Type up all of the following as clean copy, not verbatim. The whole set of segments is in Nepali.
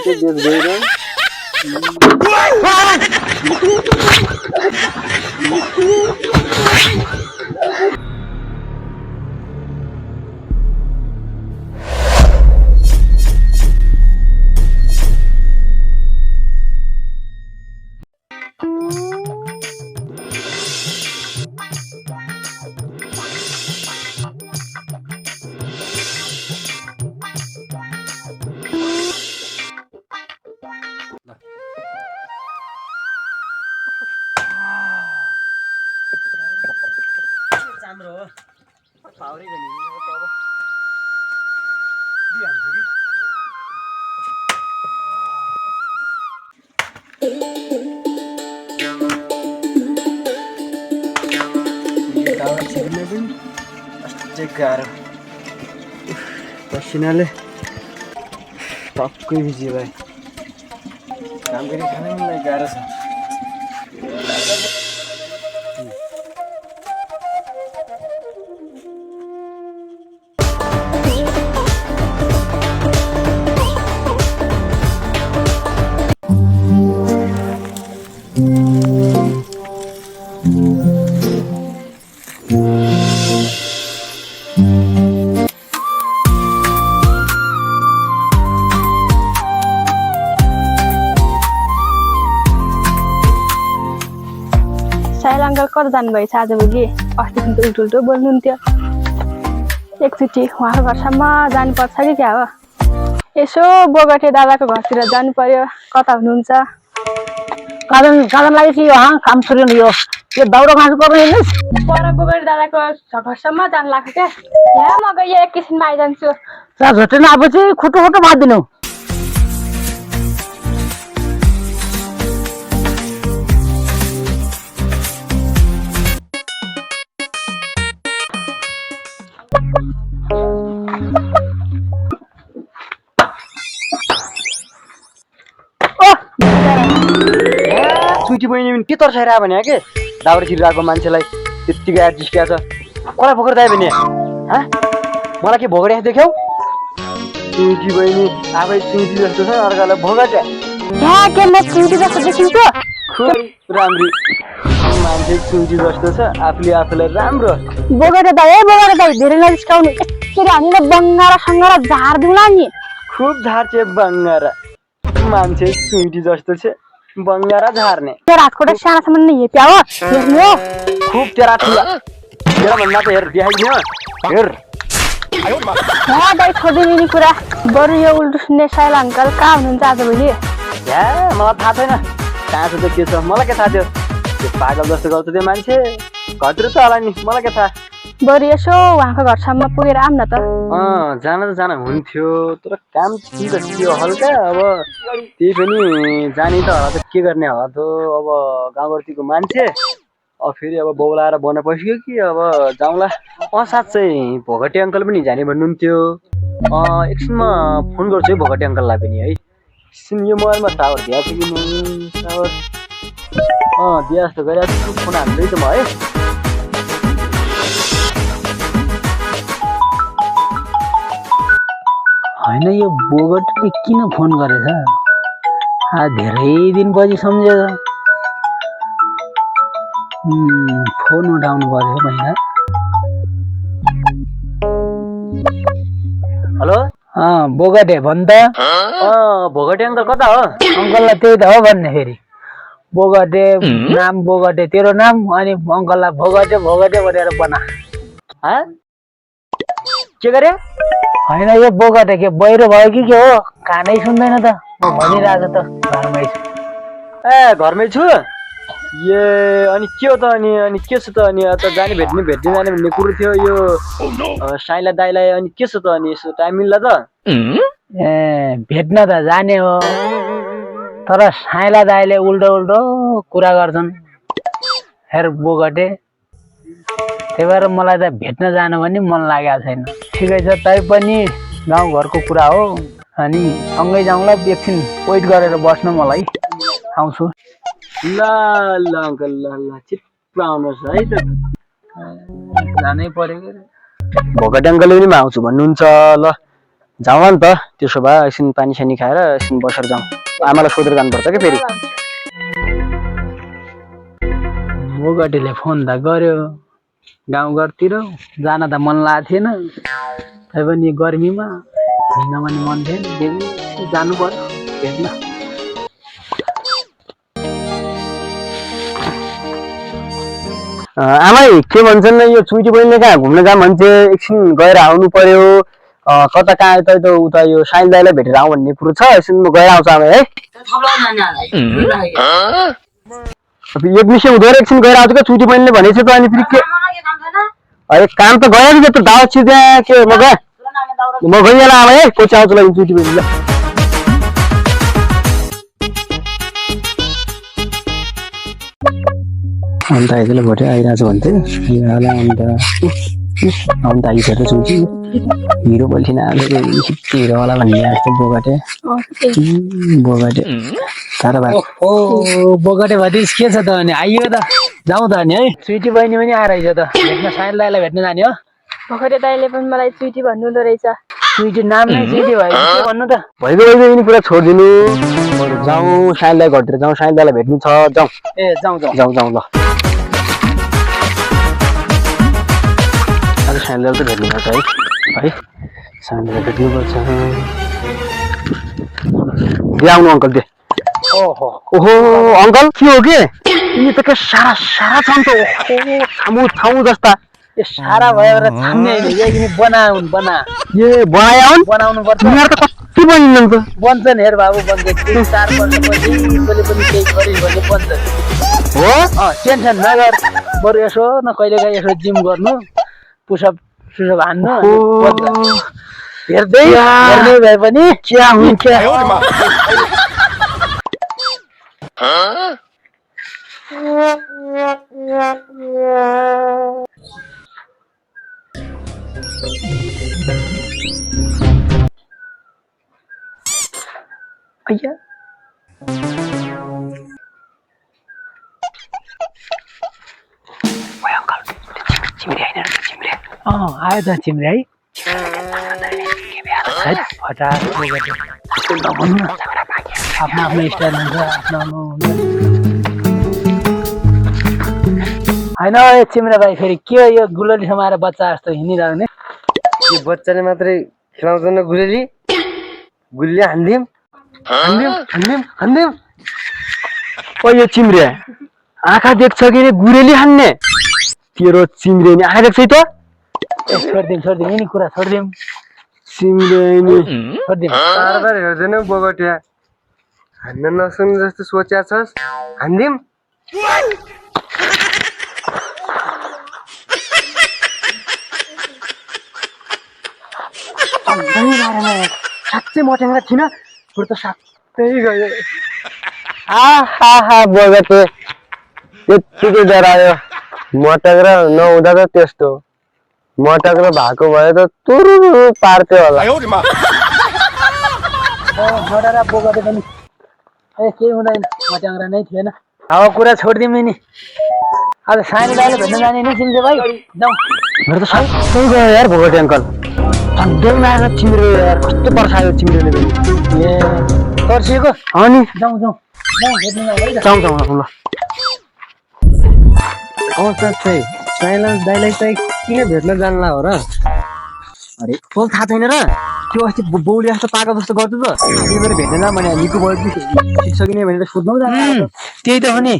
त्यो बेच्दैन राम्रो हो पाउरै गनी अब दिहाल्छु कि दावा छिर्ने पनि अझै गाह्रो पसिनाले टक्कै भिजियो भाइ काम गरी खानै मलाई गाह्रो छ साइल अङ्कल कता जानुभएछ आजभोलि अस्तिदेखि त उल्टो बोल्नुहुन्थ्यो एकचोटि उहाँको घरसम्म जानुपर्छ कि क्या हो यसो बोगटे दादाको घरतिर जानु पर्यो कता हुनुहुन्छ काजन लागेपछि यो काम सुरु यो दाउरा घाँस पर्ने पर बोगटे दादाको घरसम्म जानु लाग्छ क्या यहाँ म गयो एकैछिनमा आइजान्छु झट्टै नआएपछि खुट्टो खुट्टो मारिदिनु सुटी बहिनी पनि के तर्साएर आयो भने के दाउरा छिरिरहेको मान्छेलाई त्यत्तिकै एडजस्ट क्या छ कसलाई भोगेर दायो भने मलाई के भोगेर देख्यौ सुटी बहिनी आफै सुटी जस्तो छ अर्कालाई भोगेछ राम्री मान्छे सुटी जस्तो छ आफूले आफूलाई राम्रो बोगटे दाइ धेरै नजिस्काउनु यसरी हामीले बङ्गारा सङ्गारा झार्दिउँला नि खुब झार्छे बङ्गारा मान्छे सुटी जस्तो छ बङ्गारा झार्ने तेरो हातखुट्टा सानासम्म नै हेप्या हो हेर्नु हो खुब तेरा ठुला तेरा भन्दा त हेर देखाइदियो हेर दाइ छोडिदिनु नि कुरा बरु यो उल्टो सुन्ने साइल अङ्कल कहाँ हुनुहुन्छ आजभोलि या मलाई थाहा छैन कहाँ छ त के छ मलाई के थाहा थियो त्यो पागल जस्तो गर्छ त्यो मान्छे घरतिर त होला नि मलाई के थाहा बरु यसो उहाँको घरसम्म पुगेर आऊँ न त जान त जान हुन्थ्यो तर काम के त थियो हल्का अब त्यही पनि जाने त होला त के गर्ने होला त अब गाउँघरतिरको मान्छे फेरि अब बौलाएर बन्न पस्यो कि अब जाउँला साँच्चै भोगटे अङ्कल पनि जाने भन्नुहुन्थ्यो एकछिनमा फोन गर्छु है भोगटे अङ्कललाई पनि है एकछिन यो मोबाइलमा टावर दिएको थियो कि टावर दिए जस्तो गरिरहेको छु फोन हाल्दै त म है होइन यो बोगटले किन फोन गरेछ धेरै दिनपछि सम्झेछ फोन उठाउनु पर्यो महिना हेलो बोगटे भन् त भोगटे अङ्कल कता हो अङ्कललाई त्यही त हो भन्ने फेरि बोगटे नाम बोगटे तेरो नाम अनि अङ्कललाई भोगटे भोगटे भनेर बना के गरे होइन यो बोगटे के बहिरो भयो कि के हो कानै सुन्दैन त म भनिरहेको त घरमै छु घरमै छु ए अनि के हो त अनि के छ त अनि जाने भेट्ने जाने भन्ने कुरो थियो यो साइला दाइलाई अनि के छ त अनि यसो टाइम मिल्ला त भेट्न त जाने हो तर साइला दाइले उल्टो उल्टो कुरा गर्छन् हेर बोगटे त्यही भएर मलाई त भेट्न जानु पनि मन लागेको छैन ठिकै छ तै पनि गाउँघरको कुरा हो अनि सँगै जाउँला एकछिन वेट गरेर बस्नु मलाई आउँछु ल ल अङ्कल ल ल चिप्प आउनुहोस् है त जानै पर्यो भोगटे अङ्कलले पनि आउँछु भन्नुहुन्छ ल जाउँ नि त त्यसो भए एकछिन पानी सानी खाएर एकछिन बसेर जाउँ आमालाई सोधेर जानुपर्छ कि फेरि बोगटीले फोन त गर्यो गाउँघरतिर जान त मन लागेको थिएन तैपनि गर्मीमा हिँड्न पनि मन थिएन जानु पर्यो भेट्न आमै के भन्छन् यो चुइटी बहिनीले कहाँ घुम्न जाऊँ भन्छ एकछिन गएर आउनु पर्यो कता कहाँ यता उता यो साइल दाइलाई भेटेर आउँ भन्ने कुरो छ एकछिन म गएर आउँछु आमै है एक विषय हुँदो एकछिन गएर आउँछु क्या चुइटी बहिनीले भनेको छ त अनि फेरि के अरे काम त गयो कि त दावा छु त्यहाँ के म गइहाल आमै है पछि आउँछु ल चुइटी बहिनीलाई अन्त आइजले भोटे आइरहेछ भन्थ्यो अन्त आइसकेर सुन्छु हिरो बोल्थिन हिरोवाला भन्ने जस्तो बोगटे साह्रो भएको बोगटे भतिज के छ त अनि आइयो त जाउँ त अनि है स्विटी बहिनी पनि आइरहेछ त भेट्न साइल दाइलाई भेट्न जाने हो भोगटे दाइले पनि मलाई चुइटी भन्नुहुँदो रहेछ स्विटी नाम नै स्विटी भयो के भन्नु त भइगयो यिनी कुरा छोडिदिनु जाउँ साइल दाइ घरतिर जाउँ साइल दाइलाई भेट्नु छ जाउँ ए जाउँ ल आज साइल दाइलाई त भेट्नुपर्छ है साइल दाइलाई भेट्नुपर्छ दे आउनु अङ्कल दे ओहो अङ्कल के हो के यिनी त के सारा छ नि त ठाउँ जस्ता ए सारा भएर छान्ने होइन बना ए बनाउनु पर्छ तिमीहरू त कति बनिन्छन् त बन्छन् हेर बाबु बन्छ 3-4 वर्षपछि कसले पनि केही गरिस् भने बन्छ हो टेन्सन नगर बरु यसो न कहिलेकाहीँ यसो जिम गर्नु पुसअप हान्नु हेर्दै भए पनि क्या हुन्छ अय्या आयो त चिम्रे है आफ्नो स्टाइल हुन्छ आफ्नो होइन चिम्रे भाइ फेरि के यो गुलली समाएर बच्चा जस्तो हिँडिरहने यो बच्चाले मात्रै खेलाउँदैन गुल्ली हान्दिम ओ यो चिम्रे आँखा देख्छ कि गुरेली हान्ने तेरो चिम्रे नि आँखा देख्छ त छोडिदिउँ यिनी कुरा छोडिदिउँ चिम्रे नि छोडिदिउँ बार हेर्दैनौ बोगटिया हान्न नसुन जस्तो सोच्या छस् हान्दिम साँच्चै मटेङ्गा थिएन कुरो त साँच्चै गयो आहा बोगटे त्यत्तिकै डरायो मटक र नहुँदा त त्यस्तो मटक र भएको भए त तुरु पार्थ्यो होला नडरा बोगटे पनि केही हुँदैन मट्याङ्ग्रा नै थिएन अब कुरा छोडिदिउँ नि आज सानो दाइले भेट्न जाने नि चिम्रे भाइ जाउँ मेरो त सबै गयो यार भोगटे अङ्कल सधैँ आएर चिम्रे यार कस्तो पर्छ चिम्रेले पनि ए तर्सिएको अनि जाउँ भेट्नु है जाउँ ल अवस्था चाहिँ साइलेन्स दाइलाई चाहिँ किन भेट्न जानला हो र अरे तँ थाहा छैन र त्यो अस्ति बौले जस्तो पागल जस्तो गर्छु त त्यही भएर भेट्न जा भने निको भयो सिक्सकिने भनेर सोध्नु त्यही त हो नि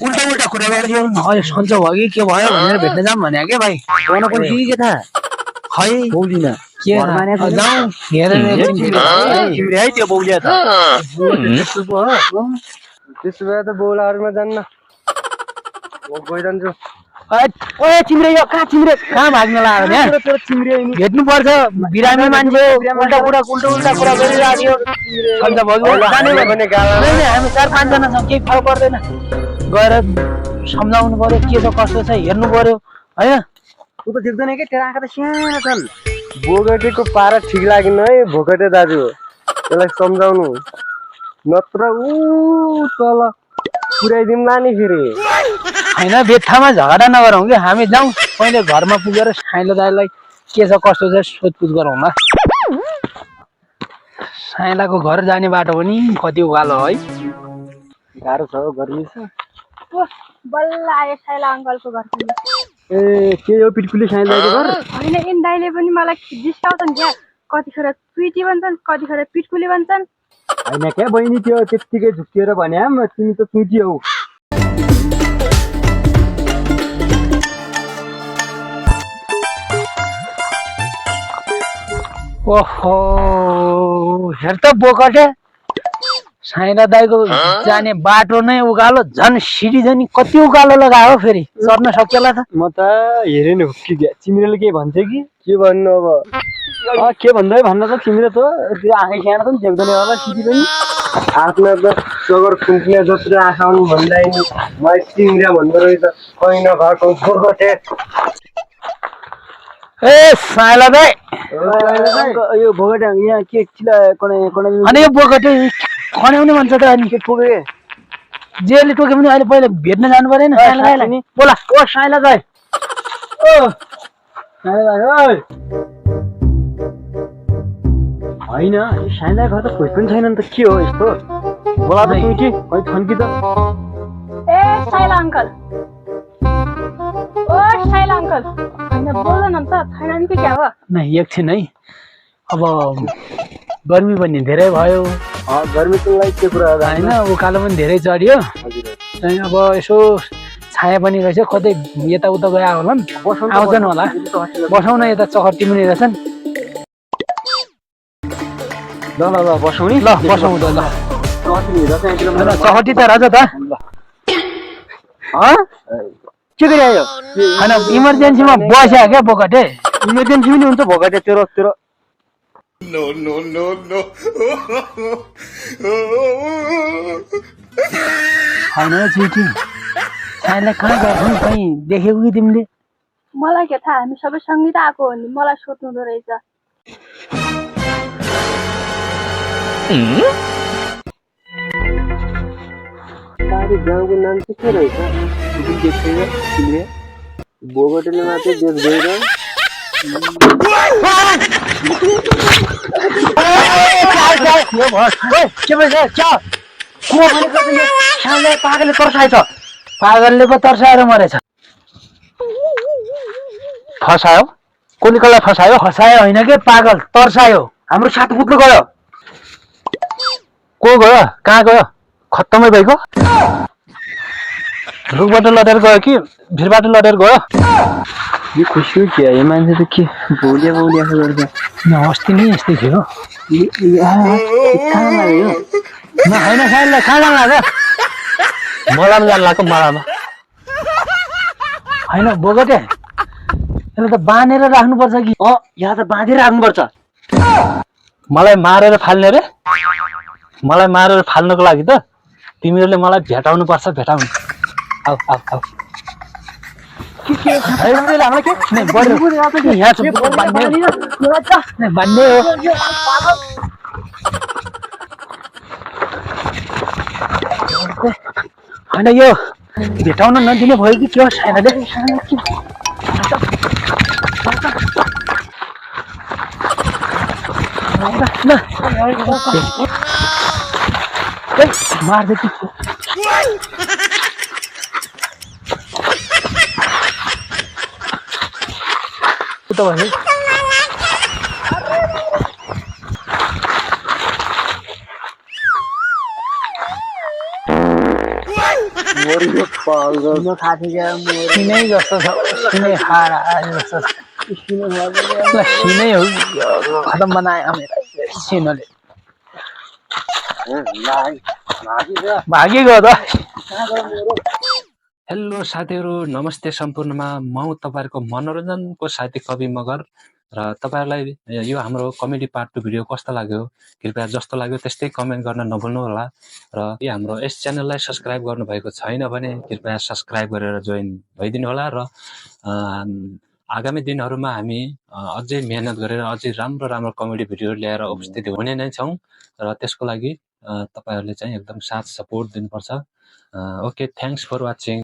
उल्टा कुरा गर्यो अहिले सन्चो भयो कि के भयो भनेर भेट्न जाऊँ भने के भाइ गर्न पनि के थाहा खै बौलिन के जाउँ चिम्रे है त्यो बौलिया त त्यसो भए त बौलाहरूमा जान्न म गइरहन्छु ओए चिम्रे यो कहाँ चिम्रे कहाँ भाग्न लाग्यो त्यो चिम्रे भेट्नु पर्छ बिरामी मान्छे उल्टा कुरा गरिरहेको हामी 4-5 जना छौँ केही फरक पर्दैन गएर सम्झाउनु पर्यो के छ कस्तो छ हेर्नु पर्यो होइन ऊ त देख्दैन कि तेरो आँखा त सानो छन् बोगटेको पारा ठिक लागेन है भोकटे दाजु त्यसलाई सम्झाउनु नत्र ऊ तल पुर्याइदिउँला नि फेरि होइन बेथामा झगडा नगरौँ कि हामी जाउँ पहिले घरमा पुगेर साइलो दाइलाई के छ कस्तो छ सोधपुछ गरौँ ल साइलाको घर जाने बाटो पनि कति उकालो है। गाह्रो छ हौ, गर्मी छ। ओ बल्ल आयो साइला अङ्कलको घर पनि। ए के हो पिटकुली साइलाको घर? होइन इन दाइले पनि मलाई जिस्काउँछन् क्या, कतिखेर पिटी भन्छन् कतिखेर पिटकुली भन्छन्। होइन क्या बहिनी, त्यो त्यत्तिकै झुक्किएर भने तिमी त चुटी हौ। ओहो हेर त बोकटे, साइला दाइको जाने बाटो नै उकालो, झन् सिडी झन् कति उकालो लगायो फेरि, चढ्न सकिएला त। म त हेरेँ नि हुक्की क्या। तिमीले के भन्छ कि? के भन्नु अब? के भन्दै भन्न त तिमीले त त्यो आँखै सानो त देख्दैन होला सिटी पनि। आफ्ना त सगर खुम्किने जत्रो आँखा आउनु भन्दा नि म सिङ्ग्रा भन्दो रहेछ कहीँ नभएको बोगटे। ए साइला दाइ, यो भोगटे यहाँ के चिला अनि यो बोकटे खन्याउने भन्छ त। अनि के ठोके? जेले टोके पनि अहिले पहिला भेट्न जानु परेन साइला दाइलाई? बोला। ओ साइला दाइ, ओ साइला दाइ, ओइ होइन यो साइला घर त कोही पनि छैन नि त, के हो यस्तो? बोला त तँ के खै छन् कि त? ए साइला अङ्कल, ओ साइला अङ्कल, होइन बोल्नु न त, छैन कि क्या हो? नै एकछिन है, अब गर्मी पनि धेरै भयो गर्मीको लागि के कुरा हो होइन, उकालो पनि धेरै चढ्यो। चाहिँ अब यसो छाया पनि रहेछ, कतै यताउता गए होला नि, आउँछन् होला। बसौँ न यता, चखर्ती पनि रहेछन्। ल ल ल बसौँ नि, ल बसौँ त। ल ल चखर्ती त रहेछ त। के गरिआयो? होइन इमर्जेन्सीमा बस्या क्या बोकटे। इमर्जेन्सी पनि हुन्छ भोगटे तेरो तेरो। होइन चिठी साइनलाई कहाँ गएको नि, कहीँ देखेको कि तिमीले? मलाई के थाहा, हामी सबै सँगै त आएको हो नि, मलाई सोध्नुहुँदो रहेछ। तारी गाउँको नाम चाहिँ के रहेछ? देख्दैन तिमीले? बोगटेले मात्रै देख्दैन। पागलले तर्साएछ, पागलले पो तर्साएर मरेछ। फसायो? कुन कसलाई फसायो? फसायो होइन के, पागल तर्सायो। हाम्रो साथ कुद्नु गयो। को गयो? कहाँ गयो? खत्तमै भइगयो? रुखबाट लडेर गयो कि भिरबाट लडेर गयो? यो खुसी हो क्या? यो मान्छे त के भौलिया भौलिया गर्छ? अस्ति नै यस्तै थियो। कहाँ लाग्यो? होइन साइनलाई कहाँ जानु लाग्यो? मलाई जानु लाग्यो, मलाई होइन बोगटे, यसलाई त बाँधेर राख्नुपर्छ कि? यहाँ त बाँधेर राख्नुपर्छ। मलाई मारेर फाल्ने रे? मलाई मारेर फाल्नको लागि त तिमीहरूले मलाई भेटाउनु पर्छ, भेटाउनु। आऊ आऊ आऊ। भन्ने हो होइन, यो भेटाउन नदिने भयो कि के हो साइनले? मार्दै कि भयो। सिनै जस्तो छ, सिनै खाएर आए जस्तो छ। सिनै हो, खतम बनायो मेरो सिनोले। भागिगयो त। हेलो साथीहरू, नमस्ते सम्पूर्णमा। म हुँ तपाईँहरूको मनोरञ्जनको साथी कवि मगर, र तपाईँहरूलाई यो हाम्रो कमेडी पार्ट 2 भिडियो कस्तो लाग्यो कृपया जस्तो लाग्यो त्यस्तै कमेन्ट गर्न नभुल्नु होला। र यो हाम्रो यस च्यानललाई सब्सक्राइब गर्नुभएको छैन भने कृपया सब्सक्राइब गरेर जोइन भइदिनु होला। र आगामी दिनहरूमा हामी अझै मेहनत गरेर अझै राम्रो राम्रो कमेडी भिडियोहरू ल्याएर उपस्थित हुने नै छौँ, र त्यसको लागि तपाईँहरूले चाहिँ एकदम साथ सपोर्ट दिनुपर्छ। Okay, thanks for watching.